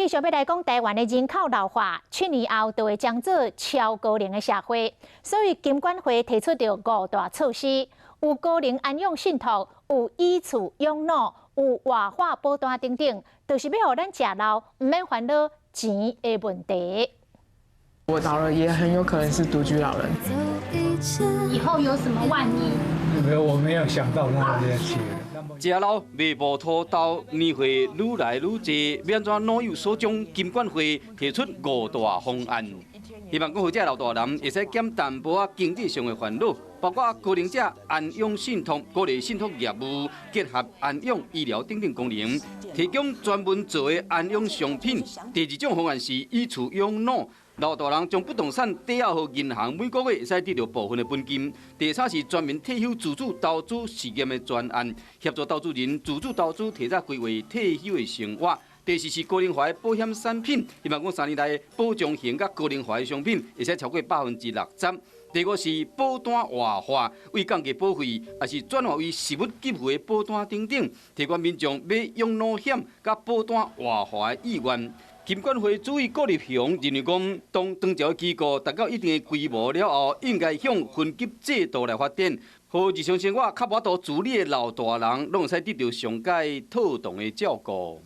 繼續欲來講台灣的人口老化，7年後就會將做超高齡的社會，所以金管會提出著五大措施，有高齡安養信託，有以厝養老，有活化保單等等，就是欲予咱食老，毋免煩惱錢的問題。我老了也很有可能是獨居老人。以後有什麼萬一？沒有，我沒有想到那邊去。食老邁步土豆，年歲愈來愈濟，欲按怎老有所終？金管會提出五大方案，希望講予這老大人會使減淡薄仔經濟上的煩惱，包括高齡者安養信託、鼓勵信託業務，結合安養醫療等等功能，提供專門做的安養商品。第二種方案是以厝養老。老大人將不動產抵押予銀行，每個月會使得著部分的本金。第三是全民退休自主投資試驗的專案，協助投資人自主投資，提早規劃退休的生活。第四是高齡化的保險產品，希望講3年內保障型佮高齡化的商品會使超過60%。第五是保單活化，為降低保費，抑是轉化為實物給付的保單等等，提懸民眾買養老險佮保單活化的意願。金管會主委顧立雄認為講，當長照機構達到一定的規模了後，應該向分級制度來發展，予日常生活較無法度自理的老大人，攏會使得著上佳妥當的照顧。